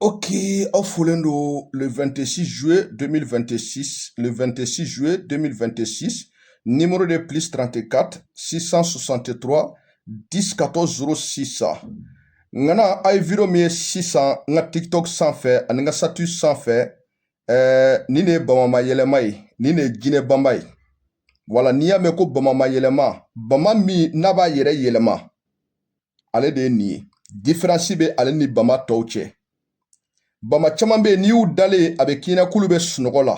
Ok, aw folen don le 26 juillet 2026, le 26 juillet 2026, numéro de plus 34 663 10 14 06. Ŋana, a ye video min ye sisan n ka TikTok sanfɛ ani n ka statut sanfɛ, nin de ye bamama yɛlɛma ye, nin de ye jinɛ banba ye. Wala n'i y'a mɛn ko bamama yɛlɛma, bama min n'a b'a yɛrɛ yɛlɛma, ale de ye nin ye. Différence bɛ ale ni bama tɔw cɛ. Bama caman bɛ yen, n'i y'u dalen, a bɛ k'i ɲɛna k'olu bɛ sunɔgɔ la,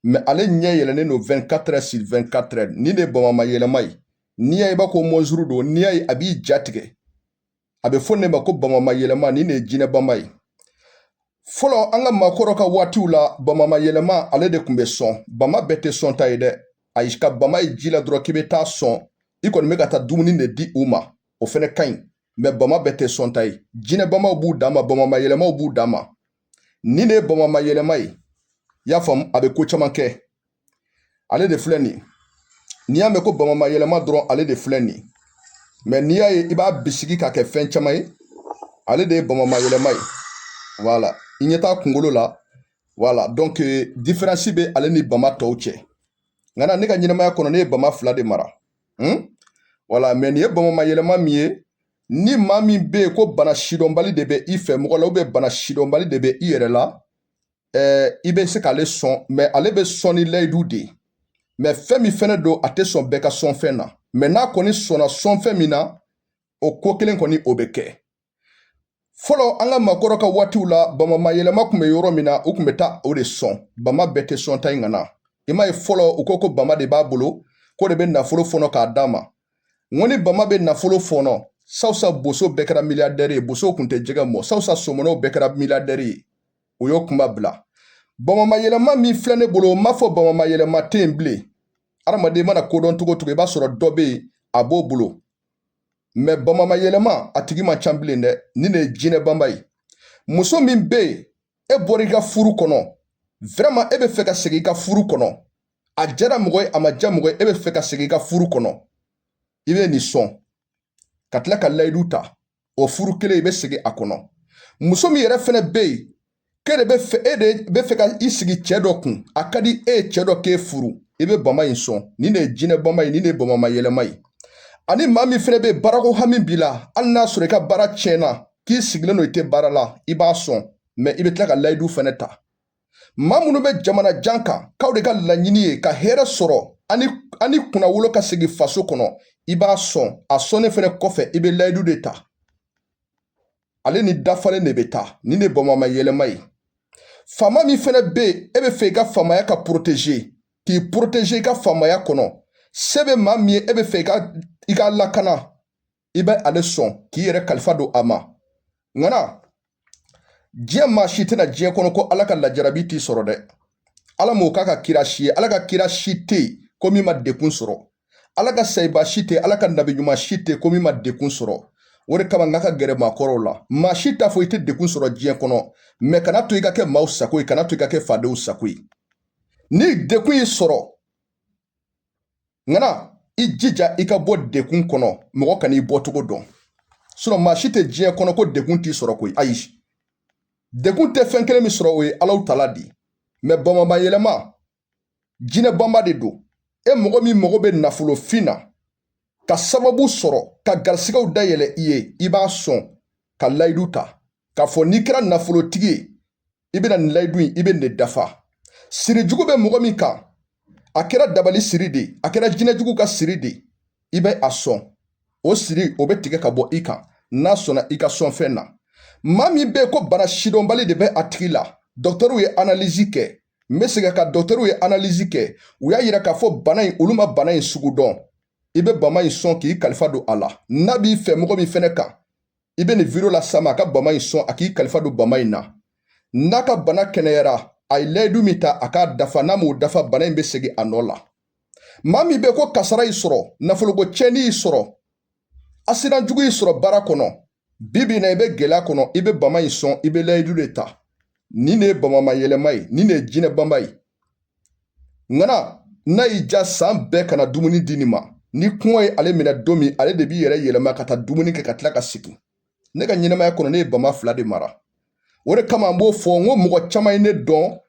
mais ale ɲɛ yɛlɛnnen don 24 heures sur 24 heures. Nin de ye bamama yɛlɛma ye. N'i y'a ye i b'a ko monstre don. N'i y'a ye, a b'i ja tigɛ. A bɛ fɔ ne ma ko bamama yɛlɛma. Nin de ye jinɛ bama ye. Fɔlɔ, an ka maakɔrɔ ka waatiw la, bamama yɛlɛma, ale de tun bɛ sɔn. Bama bɛɛ tɛ sɔn ta ye dɛ. Ayi, ka bama ye ji la dɔrɔn k'i bɛ taa sɔn, i kɔni bɛ ka taa dumuni de di u ma, o fɛnɛ ka ɲi, mais bama bɛɛ tɛ sɔn ta ye. Jinɛ bamaw b'u dan ma, bamama yɛlɛmaw b'u dan ma. Nin de ye bamama yɛlɛma ye, i y'a faamu? A bɛ ko caman kɛ. Ale de filɛ nin. N'i y'a mɛn ko bamama yɛlɛma dɔrɔn, ale de filɛ nin. Mais n'i y'a ye, i b'a bisigi ka kɛ fɛn caman ye. Ale de ye bamama yɛlɛma ye. Voilà, i ɲɛ t'a kunkolo la. Voilà, donc différence bɛ ale ni bama tɔw cɛ. Nka ne ka ɲɛnamaya kɔnɔ, ne ye bama fila de mara. Voilà, mais nin ye bamama yɛlɛma min ye, ni maa min bɛ yen ko bana sidɔnbali de bɛ i fɛ mɔgɔ la, ou bien bana sidɔnbali de bɛ i yɛrɛ la, i bɛ se k'ale sɔn. Mais ale bɛ sɔn ni layidu de ye. Mais fɛn min fɛnɛ don, a tɛ sɔn bɛɛ ka sɔn fɛn na. Mais n'a kɔni sɔnna sɔn fɛn min na, o ko kelen kɔni, o bɛ kɛ. Fɔlɔ, an ka maakɔrɔ ka waatiw la, bamama yɛlɛma tun bɛ yɔrɔ min na, u tun bɛ taa o de sɔn. Bama bɛɛ tɛ sɔn ta in ŋana. I m'a ye, fɔlɔ u ko ko bama de b'a bolo, ko de bɛ nafolo fɔnɔ k'a d'a ma. N ko ni bama bɛ nafolo fɔnɔ, sawusa boso bɛɛ kɛra milliardaire ye. Bosow tun tɛ jɛgɛ mɔ. Sawusa somɔnɔw bɛɛ kɛra milliardaire ye. O y'o kuma bila. Bamama yɛlɛma min filɛ ne bolo, n m'a fɔ bamama yɛlɛma tɛ yen bilen. Hadamaden mana kodɔn cogo cogo, i b'a sɔrɔ dɔ bɛ yen, a b'o bolo. Mais bamama yɛlɛma, a tigi man ca bilen dɛ. Nin de ye jinɛ banba ye. Muso min bɛ yen, e bɔra i ka furu kɔnɔ, vraiment e bɛ fɛ ka segin i ka furu kɔnɔ, a diyara mɔgɔ ye, a ma diya mɔgɔ ye, e bɛ fɛ ka segin i ka furu kɔnɔ, i bɛ nin sɔn ka tila ka layidu ta. O furu kelen, i bɛ segin a kɔnɔ. Muso min yɛrɛ fɛnɛ bɛ yen k'e de bɛ fɛ, e de bɛ fɛ ka i sigi cɛ dɔ kun, a ka di e ye cɛ dɔ k'e furu, i bɛ bama in sɔn. Nin de ye jinɛ bama ye, nin de ye bamama yɛlɛma ye. Ani maa min fɛnɛ bɛ yen, baarako hami b'i la, hali n'a sɔrɔ i ka baara tiɲɛna, k'i sigilen don, i tɛ baara la, i b'a sɔn, mais i bɛ tila ka layidu fɛnɛ ta. Maa minnu bɛ jamana jan kan, k'aw de ka laɲini ye ka hɛrɛ sɔrɔ ani kunnawolo ka segin faso kɔnɔ, i b'a sɔn. A sɔnnen fɛnɛ kɔfɛ, i bɛ layidu de ta. Ale ni dafalen de bɛ taa. Nin de bamama yɛlɛma ye. Faama min fɛnɛ bɛ yen, e bɛ fɛ i ka faamaya ka protéger, k'i protéger i ka faamaya kɔnɔ, se bɛ maa min ye, e bɛ fɛ i ka lakana, i bɛ ale sɔn k'i yɛrɛ kalifa don a ma. Ŋana, diɲɛ maa si tɛna diɲɛ kɔnɔ ko Ala ka lajarabi t'i sɔrɔ dɛ. Ala m'o k'a ka kira si ye. Ala ka kira si tɛ yen ko min ma dekun sɔrɔ. Ala ka sayiba si tɛ, Ala ka nabi ɲuman si tɛ ko min ma dekun sɔrɔ. O de kama n ka gɛrɛ maakɔrɔw la. Maa si t'a fɔ i tɛ dekun sɔrɔ diɲɛ kɔnɔ, mais kana to i ka kɛ maaw sago ye, kana to i ka kɛ fadenw sago ye. Ni dekun y'i sɔrɔ, ŋana, i jija i ka bɔ dekun kɔnɔ, mɔgɔ kan'i bɔcogo dɔn. Sinon maa si tɛ diɲɛ kɔnɔ ko dekun t'i sɔrɔ koyi. Ayi, dekun tɛ fɛn kelen min sɔrɔ, o ye Alaw tala di. Mais bamama yɛlɛma, jinɛ banba de don. E mɔgɔ min mago bɛ nafolofin na, ka sababu sɔrɔ ka garisigɛw dayɛlɛ i ye, i b'a sɔn ka layidu ta k'a fɔ n'i kɛra nafolotigi ye, i bɛna nin layidu in, i bɛ nin de dafa. Siri jugu bɛ mɔgɔ min kan, a kɛra dabali siri de, a kɛra jinɛjugu ka siri de, i bɛ a sɔn, o siri, o bɛ tigɛ ka bɔ i kan n'a sɔnna i ka sɔnfɛn na. Maa min bɛ yen ko bana sidɔnbali de bɛ a tigi la, dɔgɔtɔrɔw ye analyse kɛ, n bɛ segin ka, dɔgɔtɔrɔw ye analyse kɛ, u y'a yira k'a fɔ bana in, olu ma bana in sugu dɔn, i bɛ bama in sɔn k'i kalifa don a la. N'a b'i fɛ mɔgɔ min fɛnɛ kan, i bɛ nin video las'a ma, a ka bama in sɔn, a k'i kalifa don bama in na. N'a ka bana kɛnɛyara, a ye layidu min ta, a k'a dafa. N'a m'o dafa, bana in bɛ segin a nɔ la. Maa min bɛ ko kasara y'i sɔrɔ, nafoloko tiɲɛni y'i sɔrɔ, accident jugu y'i sɔrɔ baara kɔnɔ, bi bi in na i bɛ gɛlɛya kɔnɔ, i bɛ bama in sɔn, i bɛ layidu de ta. Nin de ye bamama yɛlɛma ye, nin de ye jinɛ banba ye. Ŋana, n'a y'i ja, san bɛɛ kana dumuni di nin ma. Ni kɔngɔ ye ale minɛ don min, ale de b'i yɛrɛ yɛlɛma ka taa dumuni kɛ ka tila ka segin. Ne ka ɲɛnamaya kɔnɔ, ne ye bama fila de mara. O de kama n b'o fɔ n ko mɔgɔ caman ye ne dɔn,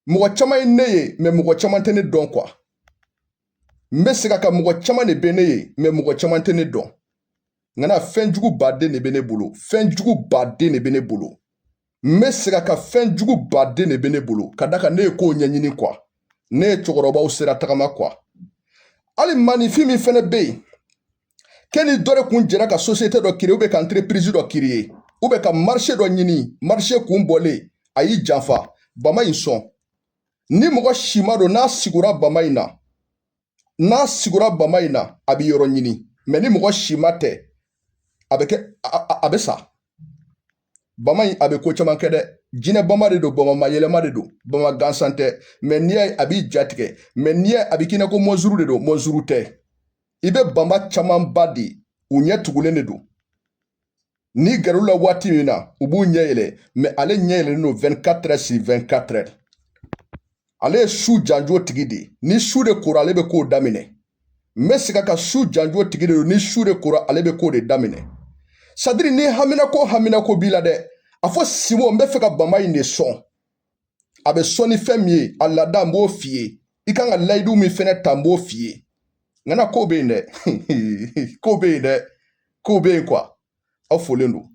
mɔgɔ caman ye ne ye, mais mɔgɔ caman tɛ ne dɔn quoi. N bɛ segin a kan, mɔgɔ caman de bɛ ne ye, mais mɔgɔ caman tɛ ne dɔn. Nka fɛn jugu baden de bɛ ne bolo, fɛn jugu baden de bɛ ne bolo. N bɛ segin a kan, fɛn jugu baden de bɛ ne bolo, ka da kan ne ye kow ɲɛɲini quoi. Ne ye cɛkɔrɔbaw sera tagama quoi. Hali maninfin min fɛnɛ bɛ yen k'e ni dɔ de kun jɛra ka société dɔ créer ou bien ka entreprise dɔ créer ou bien ka marché dɔ ɲini, marché kun bɔlen a y'i janfa, bama in sɔn. Ni mɔgɔ sima don, n'a sigura bama in na, n'a sigura bama in na, a bɛ yɔrɔ ɲini. Mais ni mɔgɔ sima tɛ, a bɛ kɛ a bɛ sa. Bama in, a bɛ ko caman kɛ dɛ. Jinɛ bama de don, bama yɛlɛma de don, bama gansan tɛ. Mais n'i y'a ye, a b'i ja tigɛ. Mais n'i y'a ye, a bɛ k'i ko mɔzuru de don, mɔzuru tɛ. I bɛ bama camanba de, u ɲɛ tugulen de don. N'i gɛrɛl'u la waati min na, u b'u ɲɛ yɛlɛ. Mais ale ɲɛ yɛlɛlen don 24 heures sur 24 heures. Ale ye su janjo tigi de ye. Ni su de kora, ale bɛ kow daminɛ. N bɛ segin a kan, su janjo tigi de don. Ni su de kora, ale bɛ kow de daminɛ. C'est-à-dire, ni haminako haminako b'i la dɛ, a fɔ Simo, n bɛ fɛ ka bama in de sɔn. A bɛ sɔn ni fɛn min ye, a laada, n b'o f'i ye. I kan ka layidu min fɛnɛ ta, n b'o f'i ye. Nka ko bɛ yen dɛ, ko bɛ yen dɛ, ko bɛ yen quoi. Aw folen don.